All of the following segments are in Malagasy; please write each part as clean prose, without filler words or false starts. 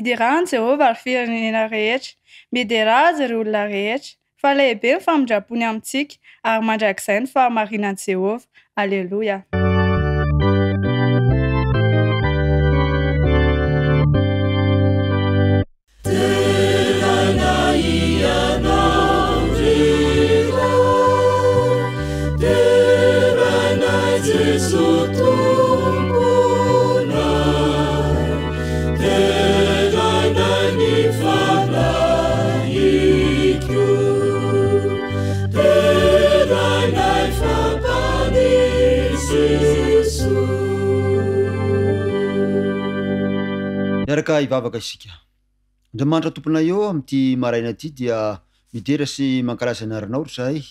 Miderà an'i Jehovah, ry firenena rehetra. Miderà azy, ry olona rehetra. Fa lehibe ny famindram-pony amintsika, ary mandrakizay ny fahamarinan'i Jehovah. Aleloia! Deraina Ianao ry Ray, deraina Jeso Tomponay, deraina ny Fanahiko, deraina fa Mpamonjy Jeso. Miaraka hivavaka isika. Andriamanitra Tomponay ô, amin'ity maraina ity dia midera sy mankalaza ny anaranao ry zahay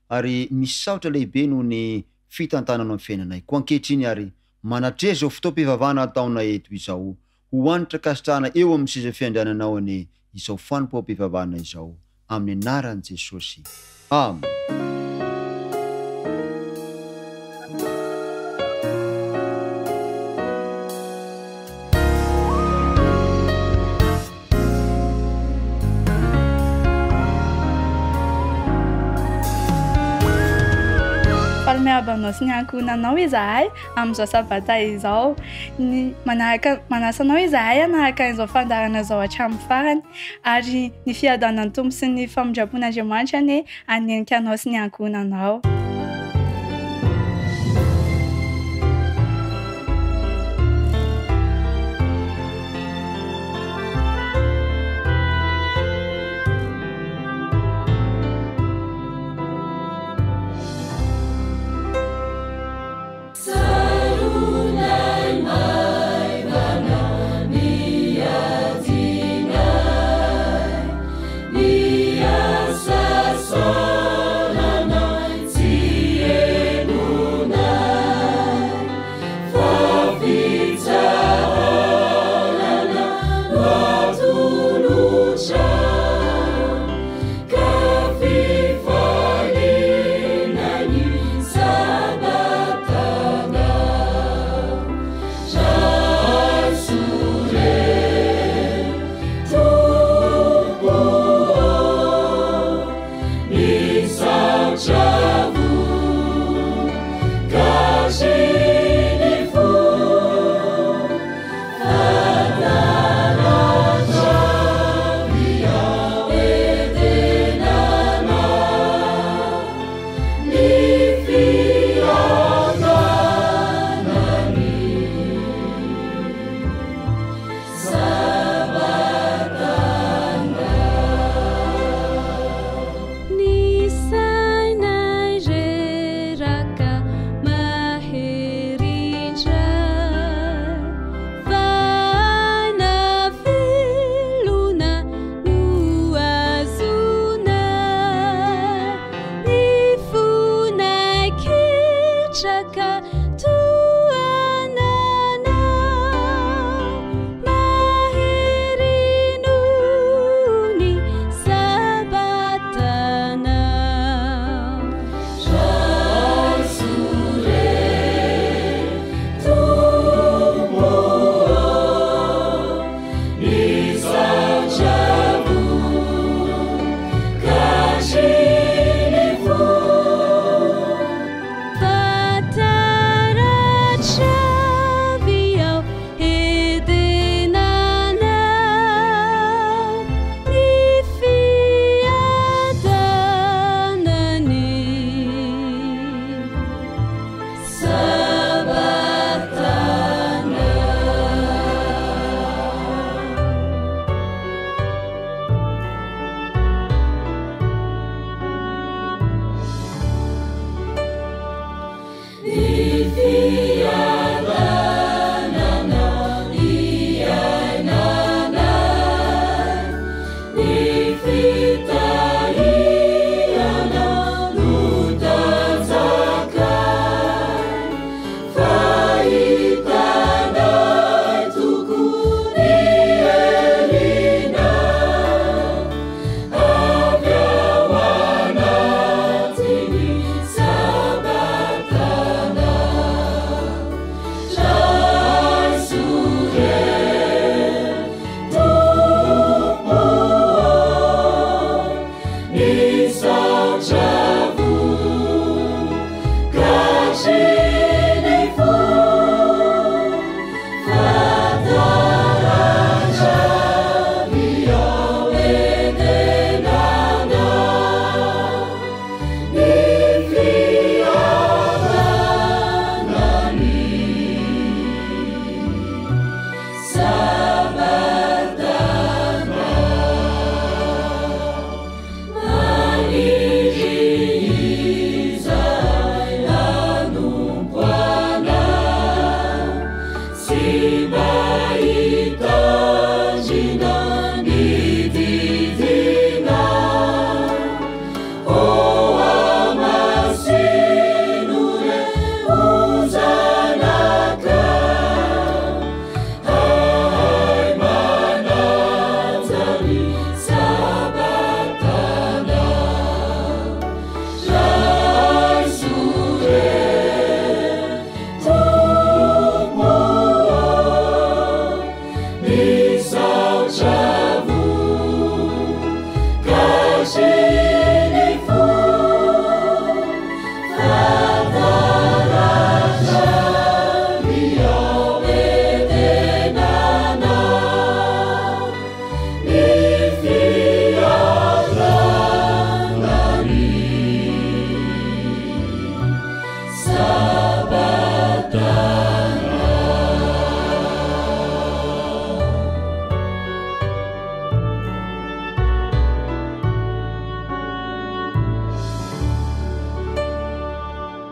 ary misaotra lehibe noho ny fitantananao ny fiainanay. Koa ankehitriny ary manatreha izao fotoam-pivavahana ataonay eto izao ho hanitra ankasitrahana eo amin'ny seza fiandriananao anie izao fanompoam-pivavahana izao amin'ny anaran'i Jesosy. Amen. Faly miarahaba anao sy ny ankohonanao izahay amin'izao sabata izao. Ny manaraka manasa anao izahay hanaraka an'izao fandaharana izao hatramin'ny farany. Ary ny fiadanan'ny Tompo sy ny famindram-pon'Andriamanitra anie hanenika anao sy ny ankohonanao. Tsaroanay maivana ny adinay, ny asa salanay tsy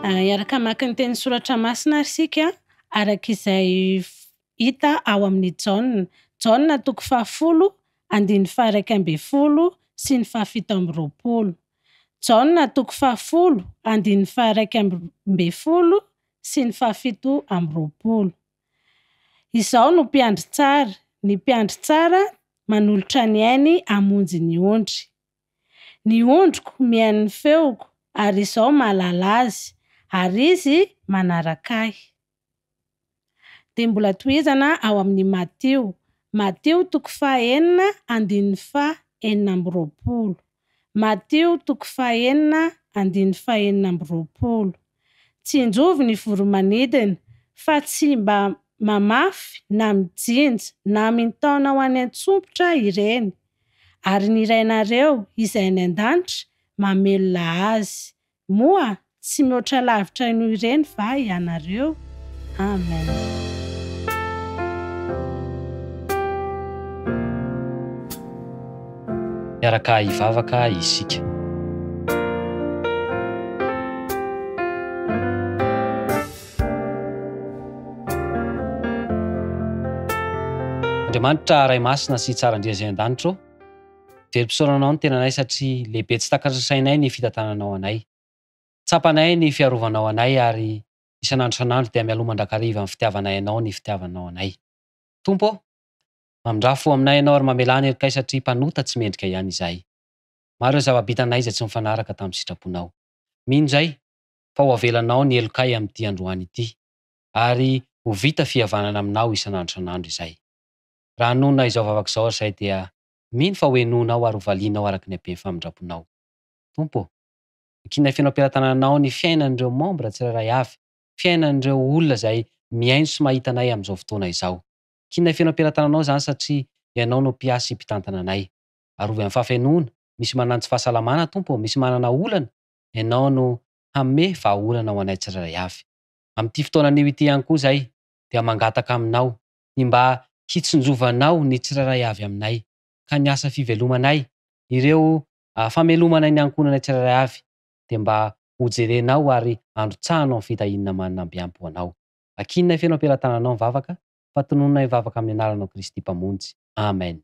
Hiaraka hamaky ny tenin'ny soratra masina ary isika araka izay hita ao amin'ny Jaona. Jaona toko fahafolo, andininy faha-11 sy ny faha-27. Jaona toko fahafolo, andininy faha-11 sy ny faha-27. Izaho no mpiandry tsara, ny mpiandry tsara manolotra ny ainy hamonjy ny ondry. Ny ondriko mihaino ny feoko ary izaho mahalala azy, ary izy manaraka ahy. Dia mbola tohizana ao amin'ny Matio. Matio toko fahenina andininy faha-26. Matio toko fahenina andininy faha-26. Tsinjovy ny voro-manidina, fa tsy mba mamafy na mijinja na mitaona ho any an-tsompitra ireny, ary ny Rainareo izay any an-danitra mamelona azy. Moa tsy mihoatra lavitra noho ireny va ianareo? Amen. Miaraka hivavaka isika. Andriamanitra Ray Masina sy Tsara Indrindra izay an-danitra ô, velom-pisaorana Anao ny tenanay satria lehibe tsy takatry ny sainay ny fitantananao anay. Tsapanay ny fiarovanao anay ary isan'andro isan'andro dia mialoha mandrakariva ny fitiavanay Anao ny fitiavanao anay. Tompo ô, mamindrà fo aminay Ianao ary mamelà ny helokay satria mpanota tsy mendrika ihany izahay. Maro ireo zava-bitanay izay tsy mifanaraka tamin'ny sitraponao. Mino izay fa ho avelanao ny helokay amin'ity androany ity, ary ho vita fihavanana aminao isan'andro isan'andro izay. Raha hanonona izao vavaka izao ary izay dia mino fa ho henoinao ary ho valianao araka ny haben'ny famindram-ponao. Tompo ô, ankinina feno am-pelatananao ny fiainan'ireo membres tsirairay avy, fiainan'ireo olona izay mihaino sy mahita anay amin'izao fotoana izao. Ankinina feno am-pelatananao izany satria Ianao no mpiahy sy mpitantana anay. Arovy amin'ny fahafenoana, misy manana tsy fahasalamana Tompo ô, misy manana olana, Ianao no hanome vahaolana ho anay tsirairay avy. Amin'ity fotoana anio ity ihany koa izay dia mangataka aminao ny mba hitsinjovanao ny tsirairay avy aminay ka ny asa fivelomanay, ireo famelomanay ny ankohonanay tsirairay avy dia mba hojerenao ary androtsahanao ny fitahiana manambiampy ho anao. Ankininay feno am-pelatananao ny vavaka fa tonononay vavaka amin'ny anaranao Kristy Mpamonjy. Amen.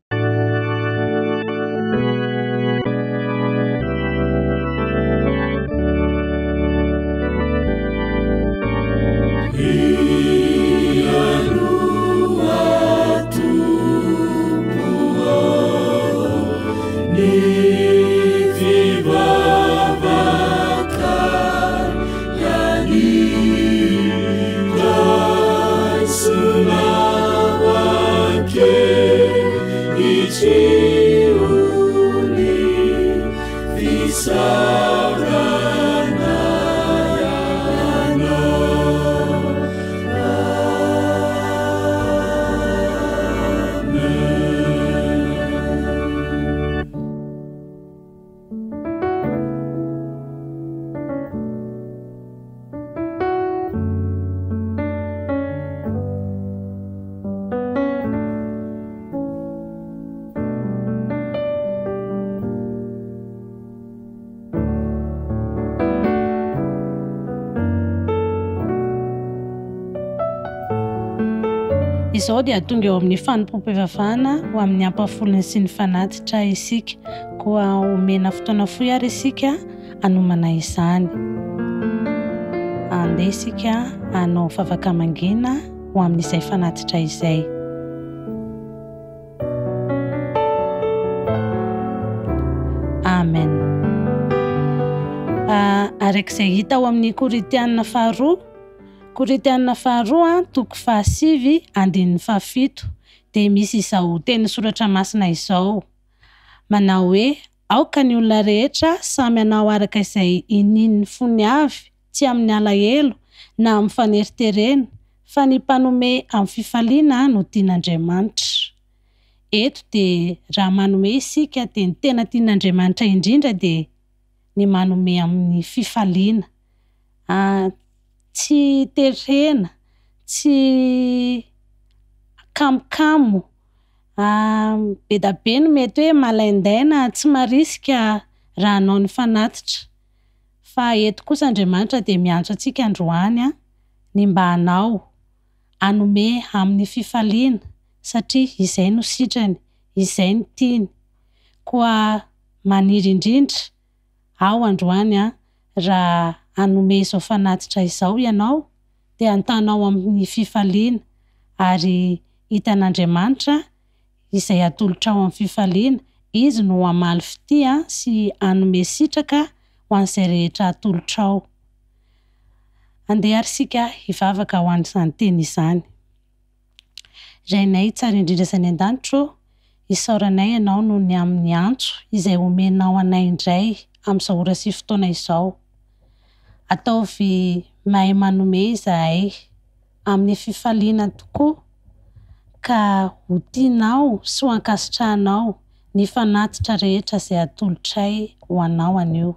Izao dia tonga eo amin'ny fanompoam-pivavahana ho amin'ny ampahafolony sy ny fanatitra isika. Koa omena fotoana fohy ary isika hanomana izany. Andeha isika hanao vavaka mangina ho amin'izay fanatitra izay. Amen. Araka izay hita ao amin'ny Korintiana faharoa, Korintiana faharoa toko fahasivy andininy fahafito dia misy izao tenin'ny soratra masina izao, manao hoe, Aoka ny olona rehetra samy hanao araka izay inian'ny fony avy, tsy amin'ny alahelo, na amin'ny faneriterena, fa ny mpanome amin'ny fifaliana no tian'Andriamanitra. Eto dia raha manome isika dia ny tena tian'Andriamanitra indrindra dia ny manome amin'ny fifaliana. Tsy terena, tsy kamokamo, Be da be no mety hoe malaindaina, tsy marisika raha hanao ny fanatitra. Fa eto kosa Andriamanitra dia miantso antsika androany ny mba hanao, hanome amin'ny fifaliana satria izay no sitrany, izay no tiany. Koa maniry indrindra aho androany raha hanome izao fanatitra izao ianao dia antanao amin'ny fifaliana ary hitan'Andriamanitra izay atolotrao amin'ny fifaliana, Izy no hamaly fitia sy hanome sitraka ho an'izay rehetra atolotrao. Andeha ary isika hivavaka ho an'izany teny izany. Rainay tsara indrindra izay any an-danitra ô, isaoranay Ianao noho ny amin'ny antso izay omenao anay indray amin'izao ora sy fotoana izao. Ataovy mahay manome izahay amin'ny fifaliana tokoa ka ho tianao sy ho ankasitrahanao ny fanatitra rehetra izay atolotray ho Anao anio.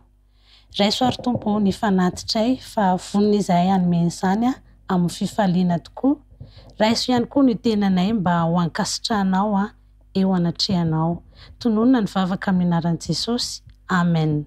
Raiso ary Tompo ô ny fanatitray fa vonona izahay hanome an'izany amin'ny fifaliana tokoa. Raiso ihany koa ny tenanay mba ho ankasitrahanao eo anatrehanao. Tononina ny vavaka amin'ny anaran'i Jesosy. Amen.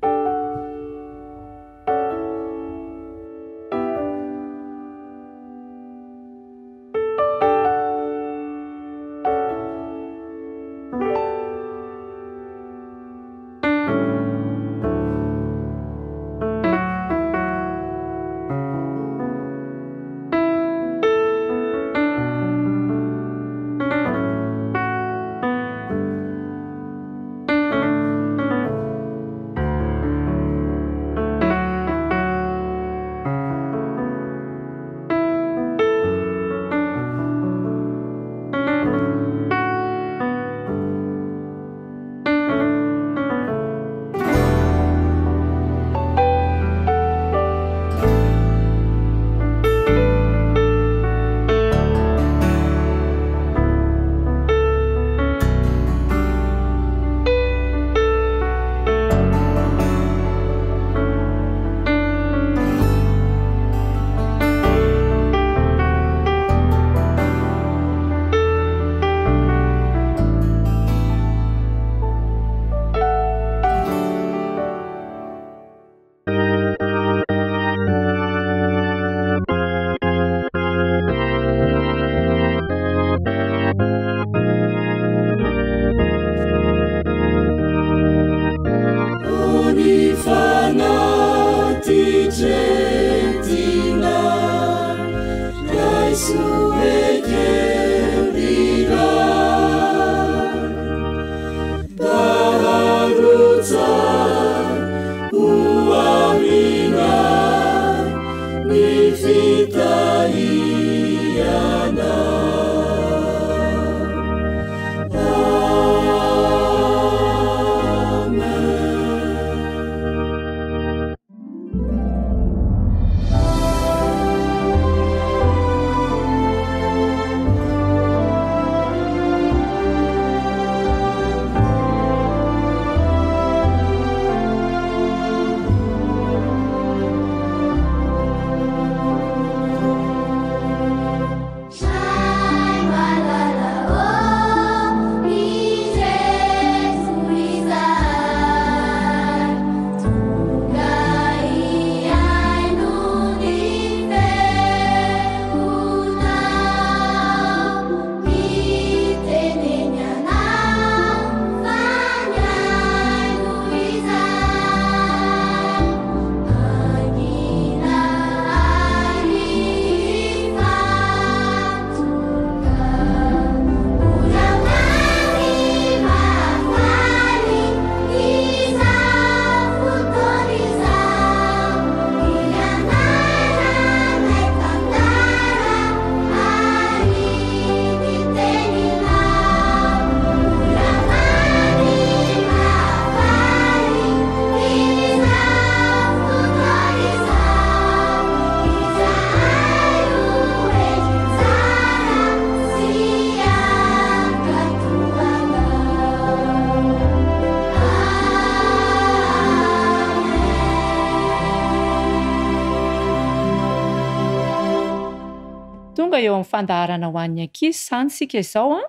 Tonga eo amin'ny fandaharana ho an'ny ankizy izany isika izao an.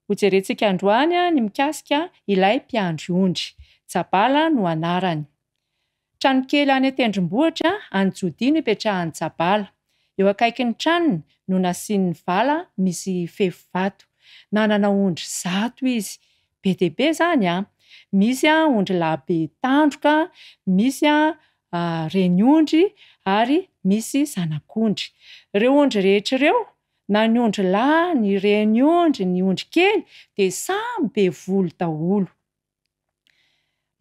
Hojerentsika androany ny mikasika ilay mpiandry ondry. Jabala no anarany. Trano kely any an-tendrombohitra any Jodia no ipetrahan'i Jabala. Eo akaikin'ny tranony no nasiany vala misy fefy vato. Nanana ondry 100 izy. Be dia be izany an! Misy ondry lahy be tandroka, misy reniondry ary misy zanak'ondry. Ireo ondry rehetra ireo, na ny ondry lahy, ny reniondry, ny ondry kely dia samy be volo daholo.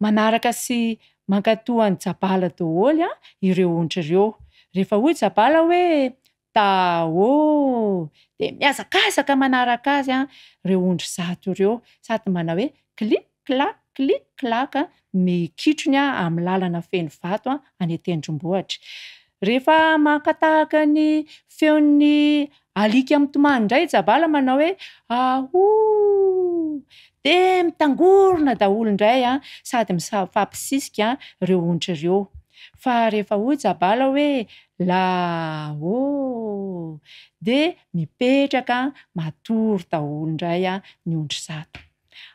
Manaraka sy mankatò an'i Jabala daholo ireo ondry ireo. Rehefa hoy Jabala hoe Taô! dia mihazakazaka manaraka azy ireo ondry 100 ireo, sady manao hoe klik klak klik klak ny kitrony amin'ny lalana feno vato any an-tendrombohitra. Rehefa maka tahaka ny feon'ny alika mitomany indray i Jabala manao hoe Ahoo! Dia mitangorona daholo indray sady mifampisisika ireo ondry ireo. Fa rehefa hoy Jabala hoe Laahoo! Dia mipetraka matory daholo indray ny ondry 100.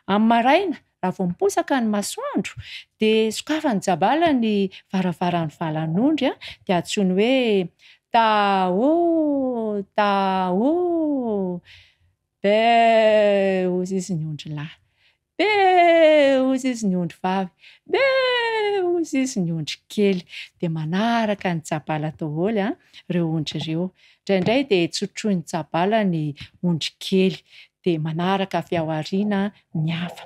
Amin'ny maraina, raha vao miposaka ny masoandro, dia sokafan'i Jabala ny varavaran'ny valan'ondry, dia antsoiny hoe, Taô! Taô! Bee! Hozy izy ny ondry lahy. Bee! Hozy izy ny ondry vavy. Bee! Hozy izy ny ondry kely. Dia manaraka an'i Jabala daholo ireo ondry ireo. Indraindray dia tsotroin'i Jabala ny ondry kely. Dia manaraka avy ao aoriana ny hafa.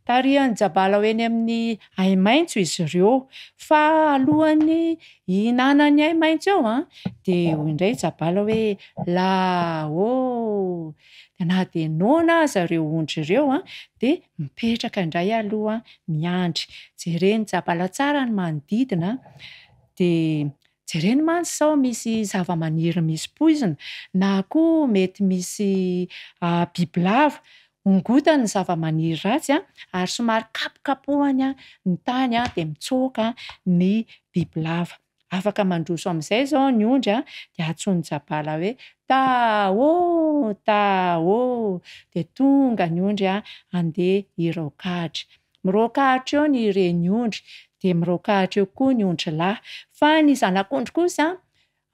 Tarihan'i Jabala ho eny amin'ny ahi-maitso izy ireo, fa alohan'ny hihinanany ahi-maitso eo dia hoy indray Jabala hoe, Laô! Dia na dia noana aza ireo ondry ireo dia mipetraka indray aloha miandry. Jeren'i Jabala tsara ny manodidina dia Jereny mantsy sao misy zavamaniry misy poizina na koa mety misy bibilava. Ongotany ny zavamaniry ratsy ary somary kapokapohany ny tany dia mitsoaka ny bibilava. Afaka mandroso amin'izay izao ny ondry dia antsoin'i Jabala hoe Taô! Taô! Dia tonga ny ondry handeha hiraokahitra. Miraokahitra eo ny reniondry, dia miraokahitra eo koa ny ondry lahy. Fa ny zanak'ondry kosa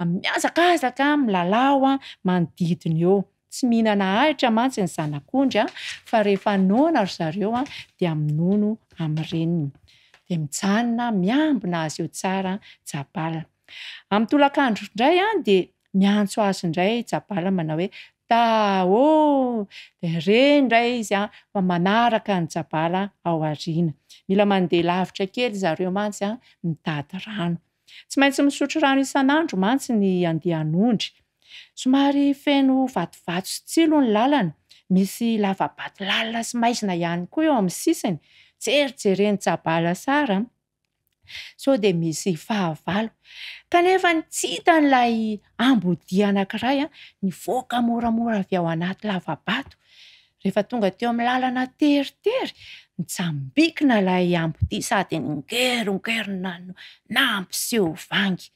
mihazakazaka milalao manodidina eo. Tsy mihinana ahitra mantsy ny zanak'ondry fa rehefa noana ry zareo dia minono amin'ny reniny. Dia mijanona miambina azy eo tsara Jabala. Amin'ny tolakandro indray dia miantso azy indray Jabala manao hoe Taô! Dia re indray izy fa manaraka an'i Jabala ao aoriana. Mila mandeha lavitra kely zareo mantsy mitady rano. Tsy maintsy misotro rano isan'andro mantsy ny andian'ondry. Somary feno vatovato sy tsilo ny lalana. Misy lava-bato lalina sy maizina ihany koa eo amin'ny sisiny. Jerijeren'i Jabala sara. sao dia misy fahavalo. Kanefa tsy hitan'ilay ambodia anankiray nivoaka moramora avy ao anaty lava-bato. Rehefa tonga teo amin'ny lalana teritery, nitsambikina ilay ambodia sady ningerongerona no nampiseho vangy.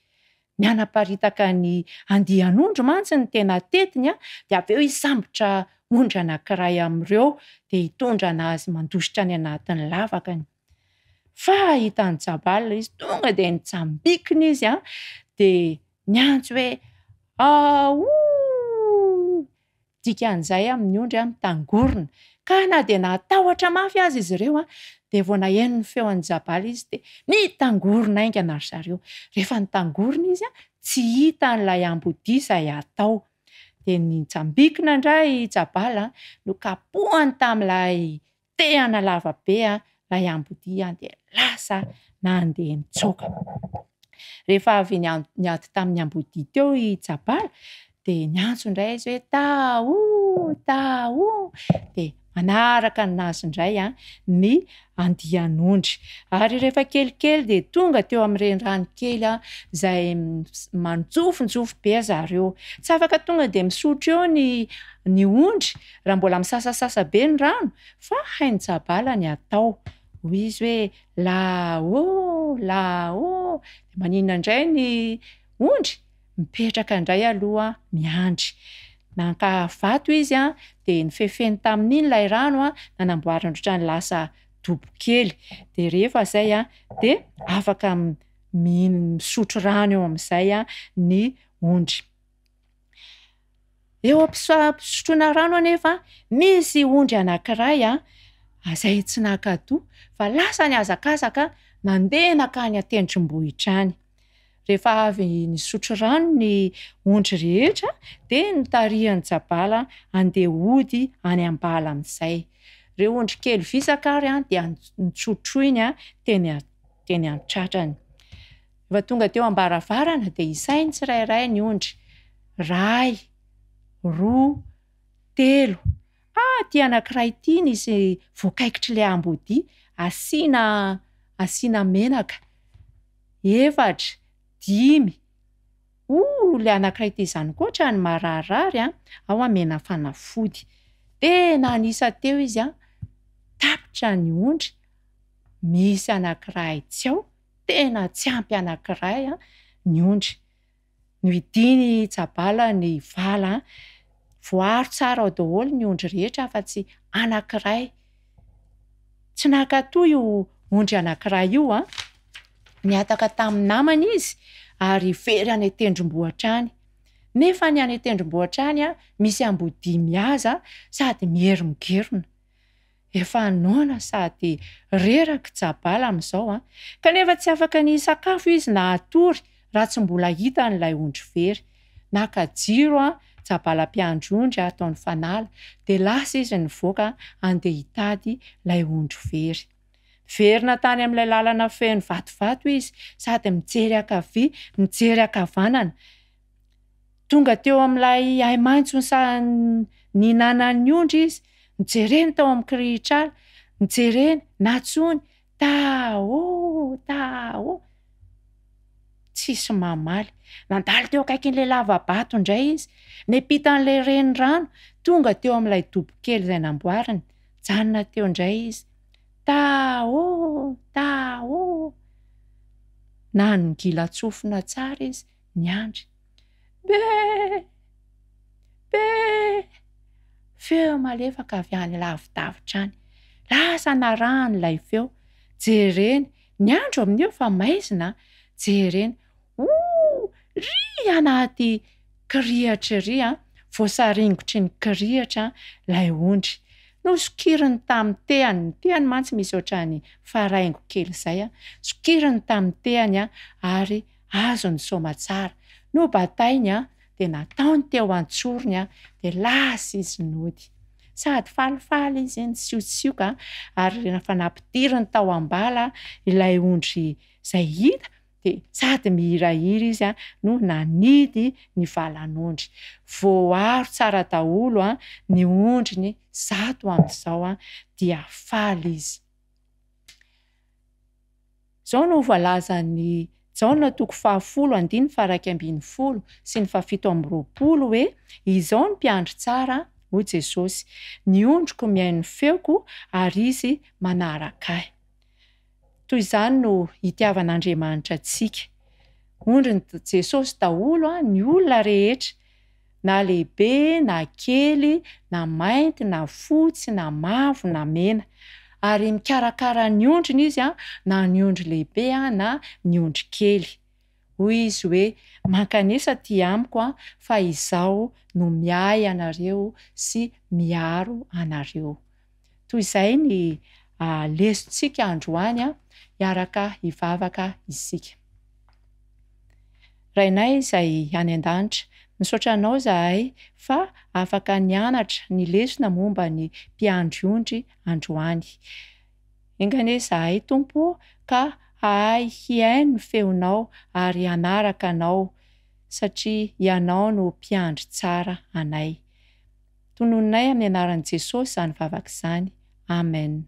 Mianaparitaka ny andian'ondry mantsy ny tena tetiny dia avy eo hisambotra ondry anankiray amin'ireo dia hitondra anazy mandositra any anatin'ny lavakany. Fa hitan'i Jabal izy, tonga dia nitsambikina izy dia niantso hoe, Aouh! Dikan'izay amin'ny ondry mitangorona. Ka na dia natahotra mafy aza izy ireo dia vao naheno ny feon'i Jabal izy dia nitangorona haingana ry zareo. Rehefa nitangorona izy, tsy hitan'ilay ambodia izay hatao. Dia nitsambikina indray i Jabal, nokapohany tamin'ilay Tehana lava be ilay ambodia dia lasa nandeha nitsoaka. Rehefa avy niady tamin'ny ambodia teo i Jabala dia niantso indray izy hoe Taho! Taho! Dia manaraka anazy indray ny andian'ondry. Ary rehefa kelikely dia tonga teo amin'ny renirano kely izay manjofinjofy be zareo. Tsy afaka tonga dia misotro eo ny ny ondry raha mbola misasasasa be ny rano fa hain'i Jabala ny atao. Hoy izy hoe, La ô! La ô! Dia maninona indray ny ondry? Mipetraka indray aloha miandry. Naka vato izy dia nofefeny tamin'iny ilay rano nanamboarany ohatran'ny lasa dobo kely. Dia rehefa izay dia afaka. mihin- misotro rano eo amin'izay ny ondry. Eo am-pisotroana rano anefa misy ondry anankiray izay tsy nankato fa lasa nihazakazaka nandeha nankany an-tendrombohitra any. Rehefa avy nisotro rano ny ondry rehetra dia notarihan'i Jabala handeha hody any am-bala amin'izay. Ireo ondry kely visaka ary dia notsotroiny teny teny an-tratrany. Rehefa tonga teo am-baravarana dia isainy tsirairay ny ondry. Iray, roa, telo. Ah, ity anankiray ity nisy voakaikitr'ilay amboadia, asiana asiana menaka. Efatra, dimy. Oh, ilay anankiray ity izany koa ohatran'ny mararirary an, ao amena fanafody. Dia nanisa teo izy an, tapitra ny ondry, misy anankiray tsy ao, tena tsy ampy anankiray ny ondry. Nohidiany Jabala ny vala, voaaro tsara ao daholo ny ondry rehetra afa-tsy anankiray. Tsy nankatò io ondry anankiray io an, nihataka tamin'ny namany izy ary very any an-tendrombohitra any. Nefa ny any an-tendrombohitra any misy ambodia mihaza sady mierongerona. Efa noana sady reraka i Jabala amin'izao an! Kanefa tsy afaka ny hisakafo izy na hatory raha tsy mbola hitany ilay ondry very. Naka jiro an Jabala mpiandry ondry ataony fanala, dia lasa izy nivoaka handeha hitady ilay ondry very. Niverina tany amin'ilay lalana feno vatovato izy sady mijery ankavia mijery ankavanana. Tonga teo amin'ilay ahi-maitso nihinanan'ny ondry izy, nojereny tao amin'ny kirihitrala, nojereny, nantsoiny, Taô! Taô! Tsisy mamaly. Nandalo teo akaikin'ilay lava-bato indray izy, niampita an'ilay renirano, tonga teo amin'ilay dobo kely izay namboariny, nijanona teo indray izy, Taô! Taô! Nanongilan-tsofina tsara izy, niandry. Be! Be! Feo malefaka avy any lavidavitra any. Lasa narahany ilay feo. Jereny, ny andro amin'io efa maizina an! Jereny, oh! Ry anaty kirihitra ery an! Voasaringotry ny kirihitra ilay ondry. Nosokiriny tamin'ny tehany, ny tehany mantsy misy ohatran'ny faraingo kely izay an! Sokiriny tamin'ny tehany ary Azony soamatsara. Nobatainy an, dia nataony teo an-tsorony an, dia lasa izy nody. Sady falifaly izy nisiosioka ary rehefa nampidiriny tao am-bala ilay ondry izay hita dia sady mihirahira izy no nanidy ny valan'ondry. Voaaro tsara daholo ny ondriny zato amin'izao dia faly izy. Izao no voalazan'i Jaona toko fahafolo andininy faha-11 sy ny faha-27 hoe, Izao ny mpiandry tsara, hoy Jesosy, ny ondriko mihaino ny feoko ary izy manaraka ahy. Toy izany no itiavan'Andriamanitra antsika. Ondrin'i Jesosy daholo ny olona rehetra. Na lehibe na kely, na mainty na fotsy na mavo na mena. Ary mikarakara ny ondriny izy, na ny ondry lehibe na ny ondry kely. Hoy izy hoe, Mankanesa aty amiko, fa izaho no miahy anareo sy miaro anareo. Toy izay ny lesontsika androany, hiaraka hivavaka isika. Rainay izay any an-danitra, misaotra Anao izahay fa afaka nianatra ny lesona momba ny mpiandry ondry androany. Enga anie izahay, Tompo ô, ka hahay hihaino ny feonao ary hanaraka Anao, satria Ianao no mpiandry tsara anay. Tononinay amin'ny anaran'i Jesosy izany vavaka izany. Amen.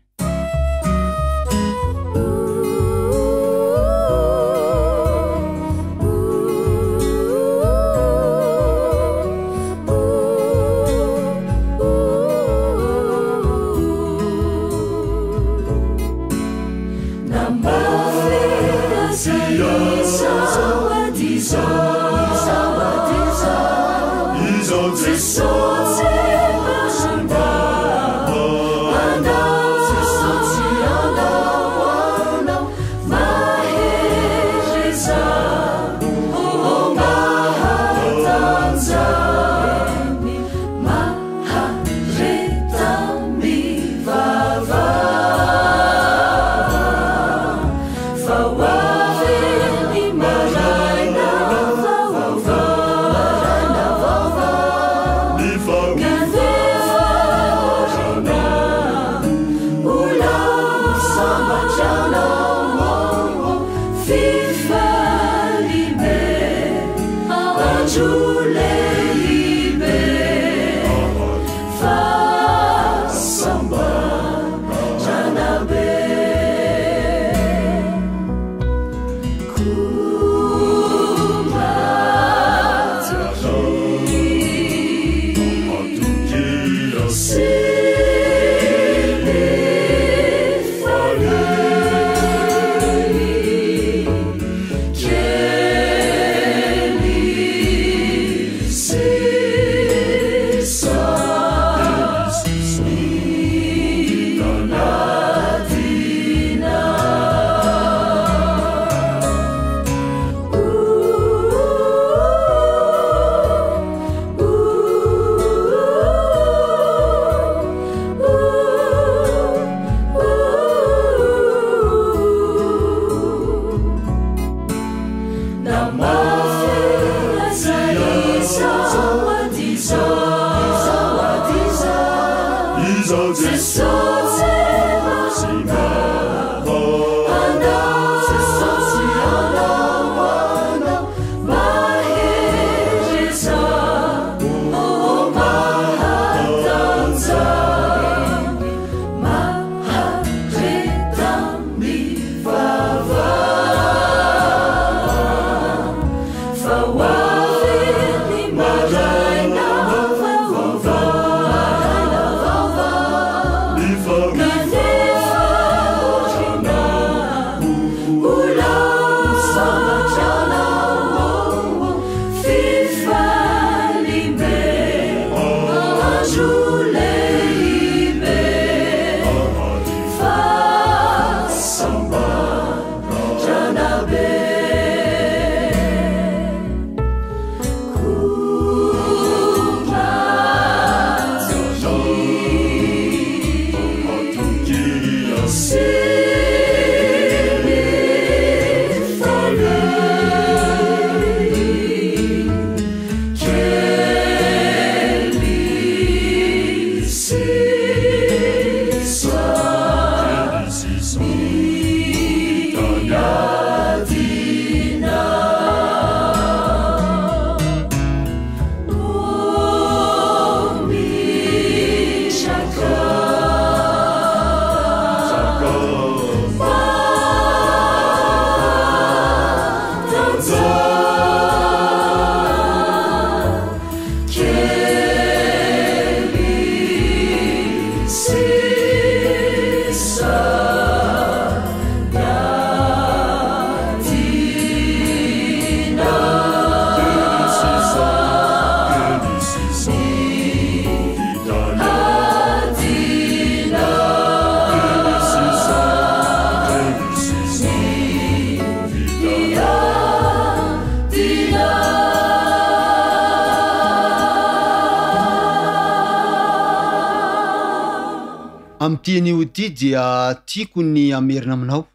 Amin'ity anio ity dia tiako ny hamerina aminao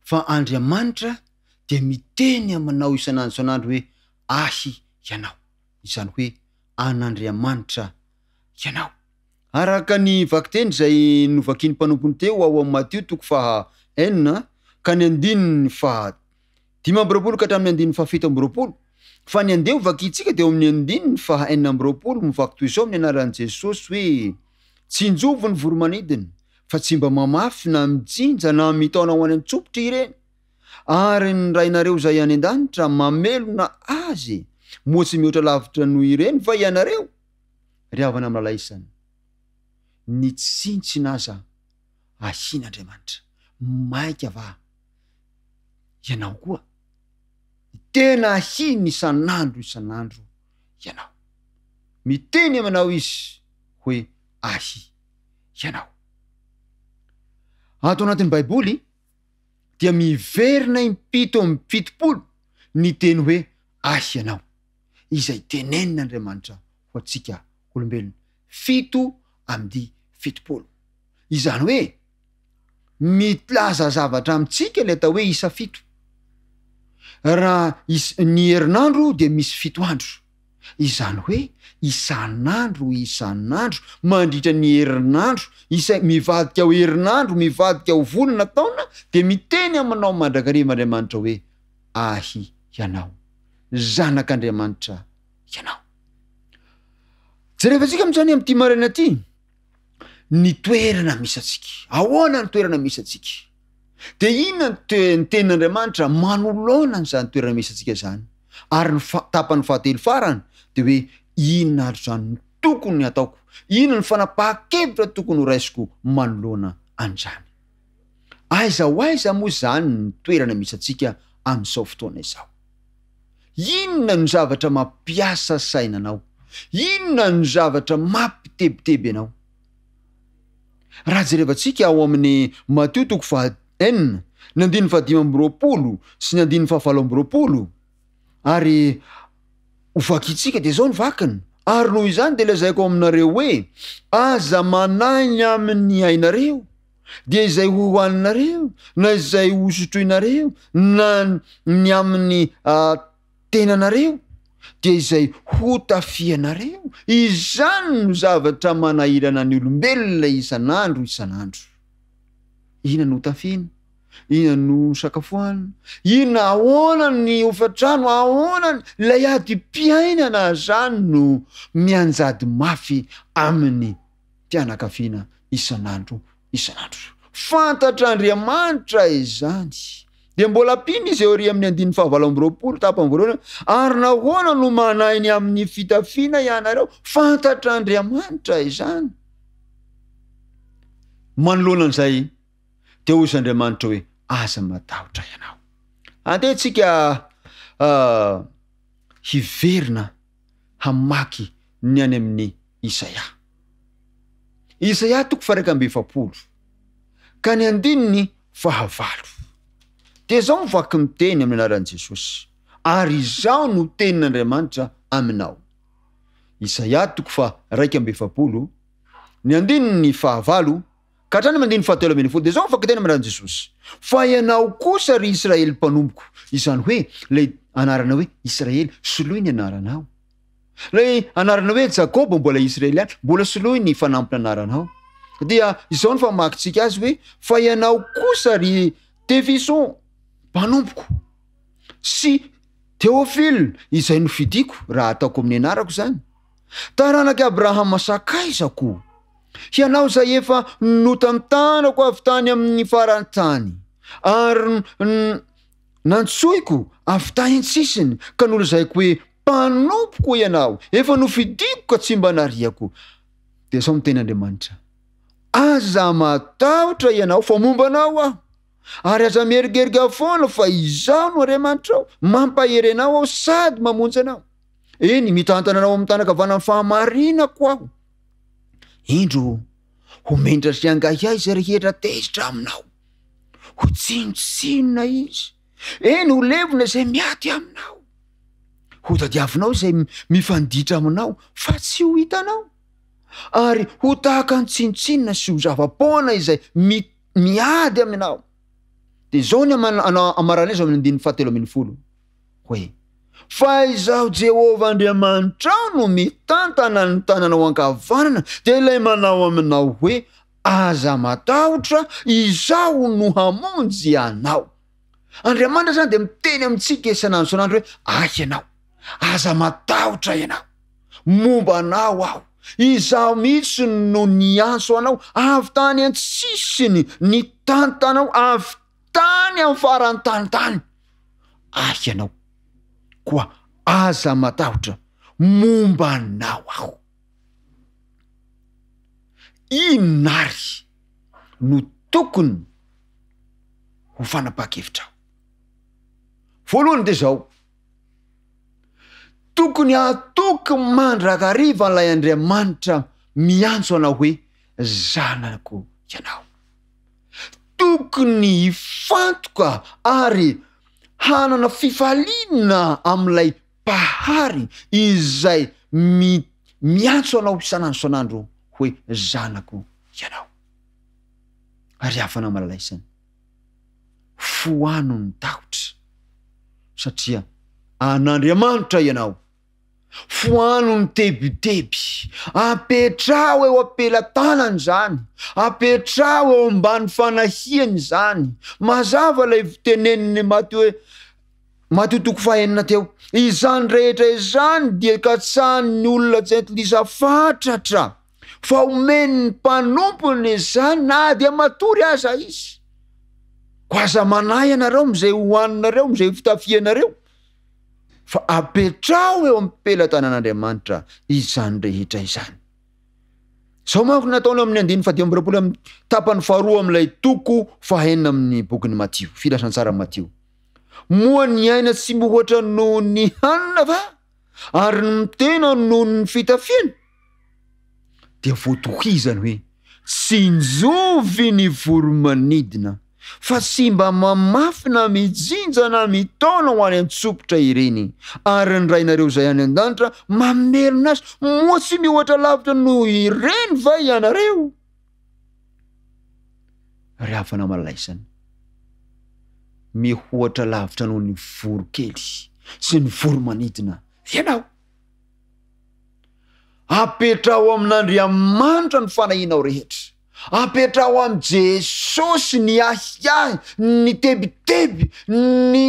fa Andriamanitra dia miteny aminao isan'andro isan'andro hoe ahy ianao, izany hoe an'Andriamanitra ianao. Araka ny vakiteny izay novakian'ny mpanompony teo ao amin'ny Matio toko faha enina ka ny andininy faha 25 ka hatramin'ny andininy faha 27, fa ny andeha ho vakintsika dia ao amin'ny andininy faha 26 mivaky toy izao amin'ny anaran'i Jesosy hoe, Tsinjovy ny voromanidina, fa tsy mba mamafy na mijinja na mitaona ho any an-tsopitra ireny, ary ny Rainareo izay any an-danitra mamelona azy, moa tsy mihoatra lavitra noho ireny va ianareo? Ry havana mirahalahy isany, ny tsintsina aza ahian'Andriamanitra, mainka va ianao koa? Tena ahiny isan'andro isan'andro ianao. Miteny aminao Izy hoe ahy ianao. Ato anatin'ny Baiboly dia miverina impito amby 70 ny teny hoe ahy ianao, izay tenenin'Andriamanitra ho antsika olombelona. 77. Izany hoe milaza zavatra amintsika ilay atao hoe isa fito. Raha is- ny herinandro dia misy fito andro. Izany hoe isan'andro isan'andro mandritra ny herinandro, isa- mivadika ho herinandro, mivadika ho volana, taona, dia miteny aminao mandrakariva Andriamanitra hoe ahy ianao, zanak'Andriamanitra ianao. Jerevantsika amin'izany amin'ity maraina ity ny toerana misy antsika. Ahoana ny toerana misy antsika? Dia inona ny toe- ny tenin'Andriamanitra manoloana an'izany toerana misy antsika izany? Ary ny fa- tapany fahatelo farany dia hoe inona ary izany no tokony hataoko? Inona ny fanapahan-kevitra tokony horaisiko manoloana an'izany? Aiza ho aiza moa izany ny toerana misy antsika amin'izao fotoana izao? Inona no zavatra mampiasa saina anao? Inona no zavatra mampitebiteby anao? Raha jerevantsika ao amin'ny Matio toko faha enina, ny andininy faha 25 sy ny andininy faha 28, ary ho vakintsika dia izao ny vakiny, ary noho izany dia lazaiko aminareo hoe, aza manahy ny amin'ny ainareo, dia izay hohaninareo na izay hosotroinareo na ny amin'ny tenanareo dia izay hotafianareo. Izany no zavatra manahirana ny olombelona isan'andro isan'andro. Inona no hotafiana? Inona no hosakafoanina? Inona, ahoana ny hofantrano? Ahoana ilay adim-piainana zany no mianjady mafy amin'ny fianakaviana isan'andro isan'andro. Fantatr'Andriamanitra izany. Dia mbola ampiana izy aorian'ny amin'ny andininy fahavalo amby 20 tapany voalohany, ary nahoana no manahy ny amin'ny fitafiana ianareo? Fantatr'Andriamanitra izany. Manoloana an'izay, dia hoy Andriamanitra hoe, aza matahotra ianao. Andeha tsika hiverina hamaky ny any amin'ny Isaia. Isaia toko faha 41 ka ny andininy fahavalo. Dia izao ny vaky miteny amin'ny anaran'i Jesosy, ary izao no tenin'Andriamanitra aminao. Isaia toko faha 41, ny andininy fahavalo. Ka hatrany amin'ny andininy fahatelo ambin'ny folo dia izao ny fakiteny amin'ny anaran'i Jesosy, Fa ianao kosa, ry Israely mpanompoko, izany hoe ilay anarana hoe Israely, soloy ny anaranao. Ilay anarana hoe Jakoba mbola Israely ihany, mbola soloy ny fanampin'anaranao. Dia izao ny famakintsika azy hoe, Fa ianao kosa, ry Tefison mpanompoko, sy Théophile izay nofidiko, raha ataoko amin'ny anarako izany, taranak'i Abrahama sakaizako, hianao izay efa notantanako avy tany amin'ny faran-tany, ary nantsoiko avy tany an-tsisiny, ka nolazaiko hoe, Mpanompoko ianao, efa nofidiko ka tsy mba nariako. Dia izao no teny Andriamanitra, Aza matahotra ianao, fa momba anao aho. Ary aza mierigerika foana fa izaho no Andriamanitrao, mampahery anao aho sady mamonjy anao. Eny, mitantana anao amin'ny tanan-kavanan'ny fahamarinako aho. Indro, ho menatra sy hangahiahy izay rehetra tezitra aminao. Ho tsinontsinona izy. Eny, ho levona izay miady aminao. Ho tadiavinao izay mifanditra aminao fa tsy ho hitanao. Ary ho tahaka ny tsinontsinona sy ho zava-poana izay miady aminao. Dia izao ny amarana azy ao amin'ny andininy fahatelo ambin'ny folo hoe, Fa izaho Jehovah Andriamanitrao no mitantana ny tananao ankavanana, dia ilay manao aminao hoe, Aza matahotra, izaho no hamonjy anao. Andriamanitra izany dia miteny amintsika isan'andro isan'andro hoe, Ahy ianao, aza matahotra ianao, momba anao aho, izaho mihitsy no niantso anao avy tany an-tsisiny, nitantana anao avy tany amin'ny faran'ny tany tany. Ahy ianao, koa aza matahotra, momba anao aho. Inona ary no tokony ho fanapahan-kevitrao? Voalohany dia izao, tokony hatoky mandrakariva an'ilay Andriamanitra miantso anao hoe zanako ianao. Tokony hifantoka ary hanana fifaliana amin'ilay Mpahary izay mi miantso anao isan'andro isan'andro hoe zanako ianao. Ary havana malalaisany, foano ny tahotra satria an'Andriamanitra ianao. Foano ny tebiteby, apetraho eo am-pelatanany izany, apetraho eo ambany fanahiany izany. Mazava ilay fitenenin'i Matio hoe, Matio toko fahenina teo, izany rehetra izany dia katsahin'ny olona jentilisa fatratra, fa omen'ny mpanompony izany na dia matory aza izy. Koa aza manahy ianareo amin'izay hohaninareo, amin'izay fitafianareo, fa apetraho eo am-pelatanan'Andriamanitra izany rehetra izany. Izao manko no nataony amin'ny andininy faha-25 amin'ny tapany faharoa amin'ilay toko fahenina amin'ny bokin'i Matio, Filazantsaran'i Matio. Moa ny aina tsy mihoatra noho ny hanina va? Ary ny tena noho ny fitafiana? Dia voatohizany hoe, Tsinjovy ny voro-manidina, fa tsy mba mamafy na mijinja na mitaona ho any an-tsopitra ireny, ary ny Rainareo izay any an-danitra mamelona azy, moa tsy mihoatra lavitra noho ireny va ianareo? Ry havana malaisana, mihoatra lavitra noho ny voronkely sy ny voro-manidina ianao. Apetraho amin'Andriamanitra ny fanahianao rehetra. Apetraho amin'i Jesosy ny ahiahy, ny tebiteby, ny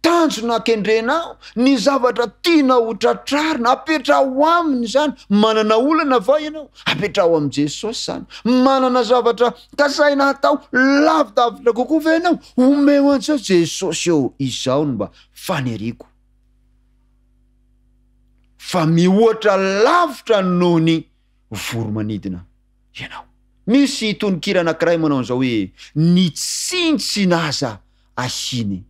tanjona kendrenao, ny zavatra tianao ho tratrarina. Apetraho aminy izany. Manana olana va ianao? Apetraho amin'i Jesosy izany. Manana zavatra kasaina hatao lavidavitra kokoa ve ianao? Omeo an'i Jesosy. Jesosy ô, izao no mba faniriako. Fa mihoatra lavitra noho ny voro-manidina ianao. Misy tononkira anankiray manao an'izao hoe, Ny tsintsina aza ahiny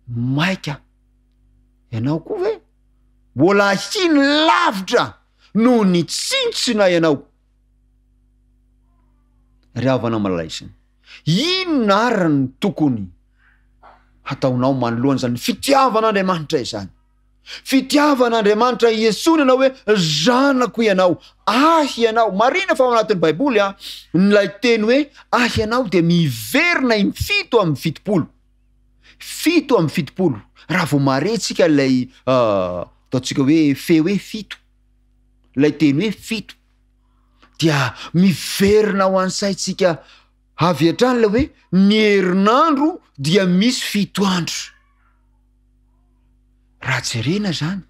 maika. Ianao koa ve? Mbola ahiny lavitra noho ny tsintsina ianao. Ry havana malaisana, inona ary no tokony hataonao manoloana izany fitiavan'Andriamanitra izany? Fitiavan'Andriamanitra iantsoana anao hoe zanako ianao, ahy ianao. Marina fa ao anatin'ny Baiboly an, ilay teny hoe ahy ianao dia miverina im-fito amby 70. 77. Raha vao mahare tsika ilay ataontsika hoe feo hoe fito, ilay teny hoe fito, dia miverina ao an-tsaintsika avy hatrany ilay hoe ny herinandro dia misy fito andro. Raha jerena zany,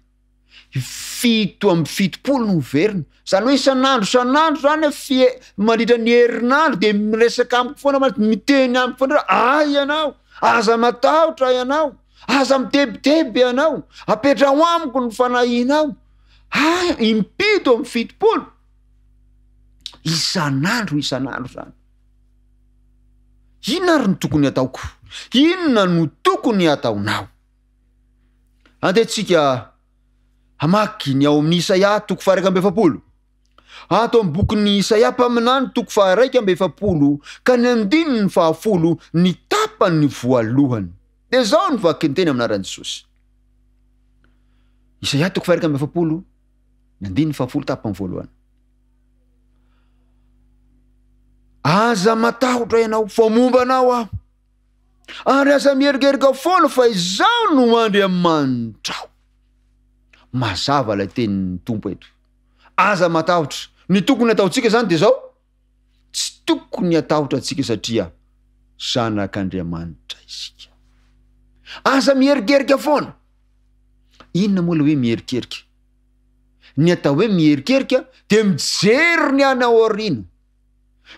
77 no miverina, zany hoe isan'andro isan'andro zany a fie- mandritra ny herinandro de miresaka amiko foana ma- miteny amiko foana hoe ahy ianao, aza matahotra ianao, aza mitebiteby ianao, apetraho amiko ny fanahianao, hay impito amby 70 isan'andro isan'andro zany. Inona ary no tokony hataoko? Inona no tokony hataonao? Andeha tsika hamaky ny ao amin'ny Isaia toko faha 41. Ato amin'ny bokin'ny Isaia mpaminany toko faha 41 ka ny andininy faha-10 ny tapany voalohany. Dia izao ny vakinteny amin'ny anaran'i Jesosy. Isaia toko faha 41 ny andininy faha-10 tapany voalohany. Aza matahotra ianao fa momba anao aho. Ary aza mierikerika foana fa izaho no Andriamanitrao. Mazava ilay tenin'ny Tompo eto. Aza matahotra. Ny tokony hataontsika izany dia izao, tsy tokony hatahotra antsika satria zanak'Andriamanitra isika. Aza mierikerika foana. Inona moa ilay hoe mierikerika? Ny atao hoe mierikerika dia mijery ny any aoriana.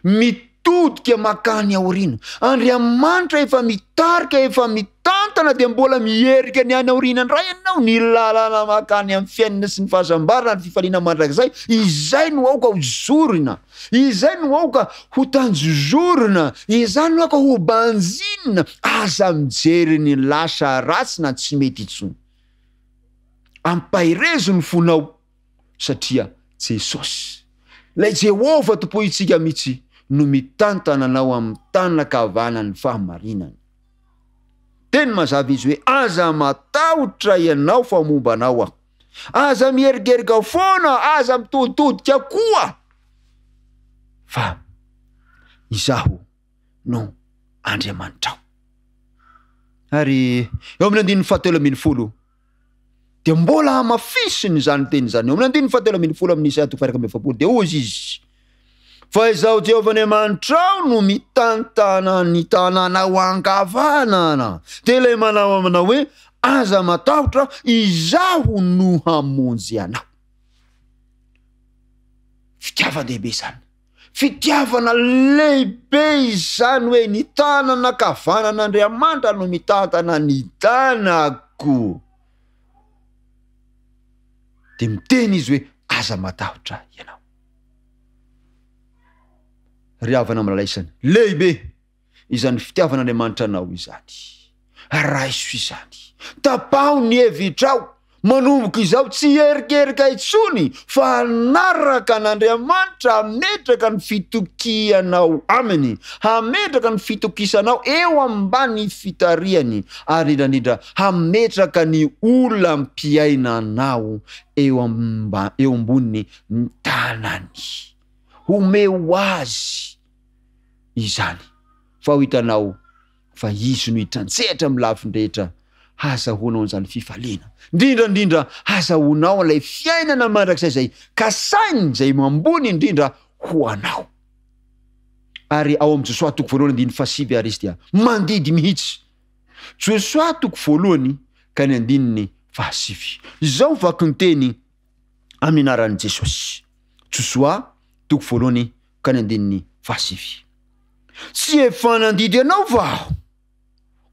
Mitodika makany aoriana. Andriamanitra efa mitarika, efa mitantana dia mbola miherika ny any aoriana indray ianao, ny lalana makany amin'ny fiainana sy ny fahasambarana ary fifaliana mandrakizay, izay no aoka ho zorina, izay no aoka ho tanjozorina, izany no aoka ho banjinina, aza mijery ny lasa ratsy na tsy mety intsony. Ampaherezo ny fonao. satria Jesosy, ilay Jehovah tompointsika mihitsy no mitantana anao amin'ny tanan-kavanan'ny fahamarinany. Teny mazava izy hoe aza matahotra ianao fa momba anao aho. Aza mierikerika foana, aza mitoditodika koa fa izaho no Andriamanitrao. Ary eo amin'ny andininy faha-13 dia mbola hamafisiny izany teny izany. Eo amin'ny andininy faha-13 amin'ny Isaia toko faha-41 dia hoy izy, Fa izaho Jehovah Andriamanitrao no mitantana ny tananao ankavanana. Dia ilay manao aminao hoe, Aza matahotra, izaho no hamonjy anao. Fitiavan-dehibe izany. Fitiavana lehibe izany hoe ny tanana ankavanan'Andriamanitra no mitantana ny tanako. Dia miteny izy hoe aza matahotra ianao. Ry havana malalaisany, lehibe izany fitiavan'Andriamanitra anao izany. Raiso izany. Tapaho ny hevitrao. Manomboka izao, tsy hierikerika intsony fa hanaraka an'Andriamanitra, hametraka ny fitokianao Aminy, hametraka ny fitokisanao eo ambany fitarihany, ary indrindra indrindra hametraka ny olam-piainanao eo amba- eo ambonin'ny tanany. Omeo Azy izany fa ho hitanao fa Izy no hitrantsehatra amin'ny lafiny rehetra hahazahoanao an'izany fifaliana, indrindra indrindra hahazahoanao an'ilay fiainana mandrakizay izay kasainy izay ambony indrindra ho anao. Ary ao amin'i Josoa toko voalohany andininy fahasivy ary izy dia mandidy mihitsy. Josoa toko voalohany ka ny andininy fahasivy. Izao vakin-teny amin'ny anaran'i Jesosy. Josoa toko voalohany ka ny andininy fahasivy. Tsy efa nandidy anao va aho?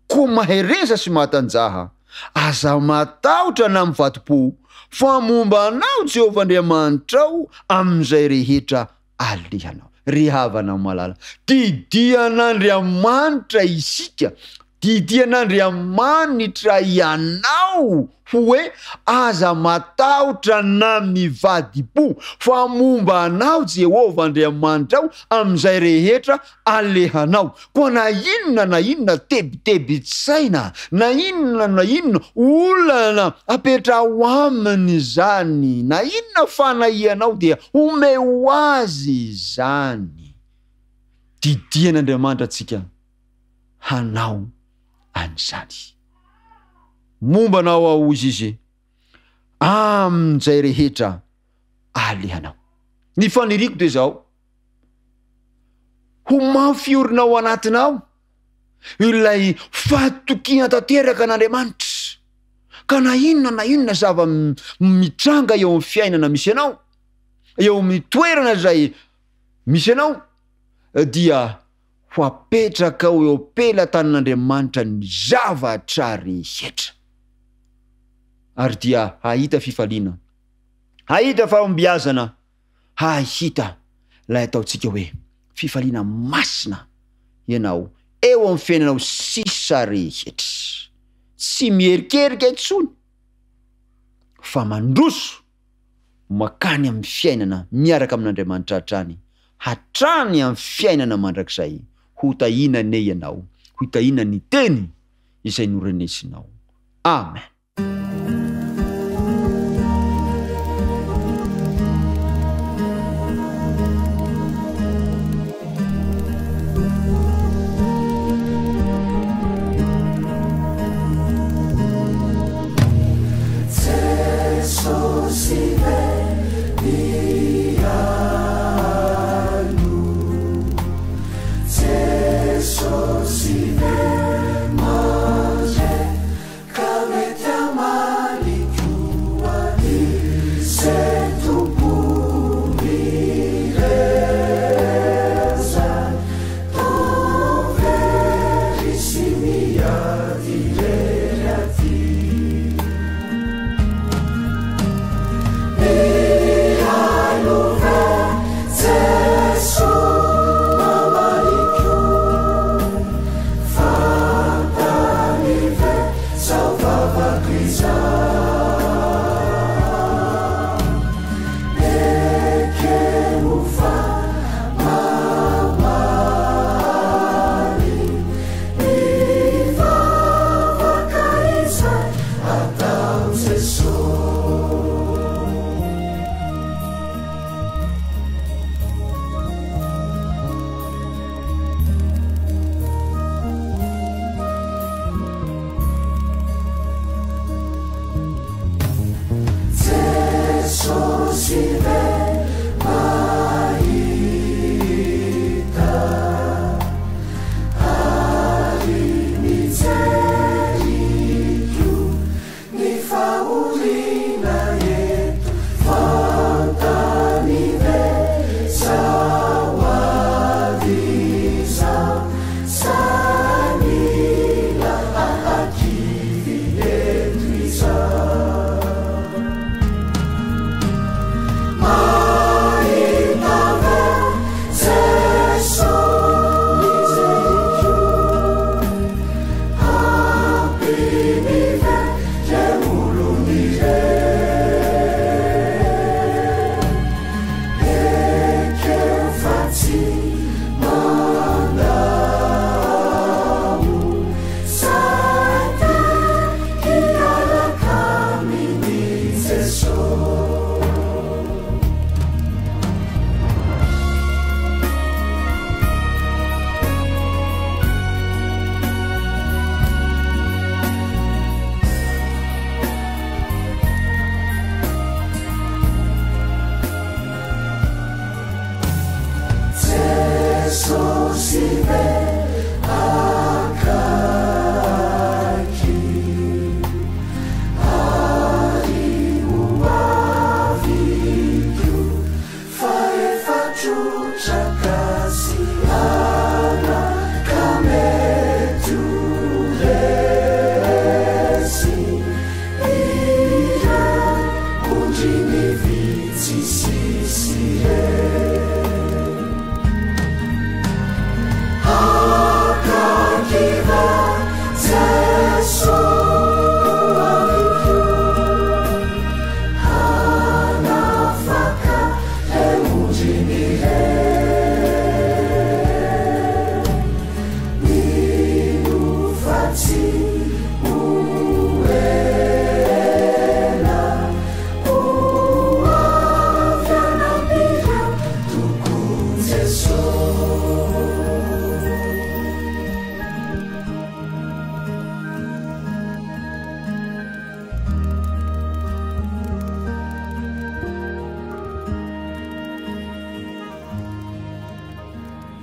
Koa mahereza sy matanjaha, aza matahotra na mivadi-po, fa momba anao Jehovah Andriamanitrao amin'izay rehetra alehanao. Ry havana malala, didian'Andriamanitra isika. Didian'Andriamanitra ianao hoe aza matahotra na mivadi-po, fa momba anao Jehovah Andriamanitrao amin'izay rehetra alehanao. Koa na inona na inona tebitebin-tsaina, na inona na inona olana apetraho aminy izany, na inona fanahianao dia omeo azy izany. Didian'Andriamanitra antsika hanao an'izany. Momba anao aho, hoy Izy, amin'izay rehetra alehanao. Ny faniriako dia izao, ho mafy orina ao anatinao ilay fahatokiana tanteraka an'Andriamanitra, ka na inona na inona zava-mitranga eo amin'ny fiainana misy anao, eo amin'ny toerana izay misy anao, dia ho apetrakao eo am-pelatanan'Andriamanitra ny zavatra rehetra, ary dia hahita fifaliana, hahita fahombiazana, hahita ilay ataontsika hoe fifaliana masina ianao eo amin'ny fiainanao sisa rehetra. Tsy miherikerika intsony fa mandroso makany amin'ny fiainana miaraka amin'Andriamanitra hatrany, hatrany amin'ny fiainana mandrakizay. Ho tahiana anie ianao, ho tahiana ny teny izay norenesinao. Amen.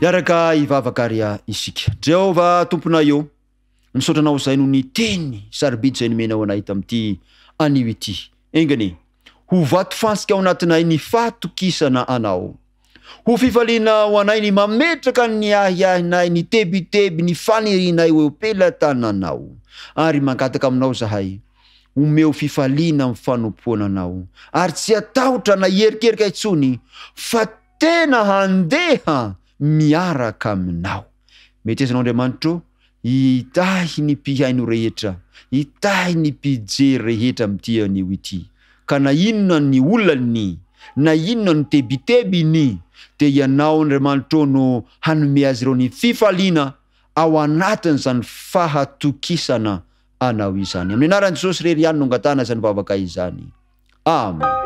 Hiaraka hivavaka ary isika. Jehovah Tomponay ô, misaotra Anao izay noho ny teny sarobidy izay nomenao anay tamin'ity anio ity. Enga anie ho vatofantsika ao anatinay ny fahatokisana Anao. Ho fifaliana ho anay ny mametraka ny ahiahinay, ny tebiteby, ny fanirianay ho eo am-pelatananao. Ary mangataka aminao izahay, omeo fifaliana amin'ny fanompoana Anao, ary tsy hatahotra na hierikerika intsony, fa tena handeha miaraka aminao. Metezanao Andriamanitra ô, hitahy ny mpihaino rehetra, hitahy ny mpijery rehetra amin'ity anio ity. Ka na inona ny olany, na inona ny tebitebiny, dia Ianao Andriamanitra ô no hanome azy ireo ny fifaliana ao anatin'izany fahatokisana Anao izany. Amin'ny anaran'i Jesosy irery ihany no angatahana izany vavaka izany. Amen.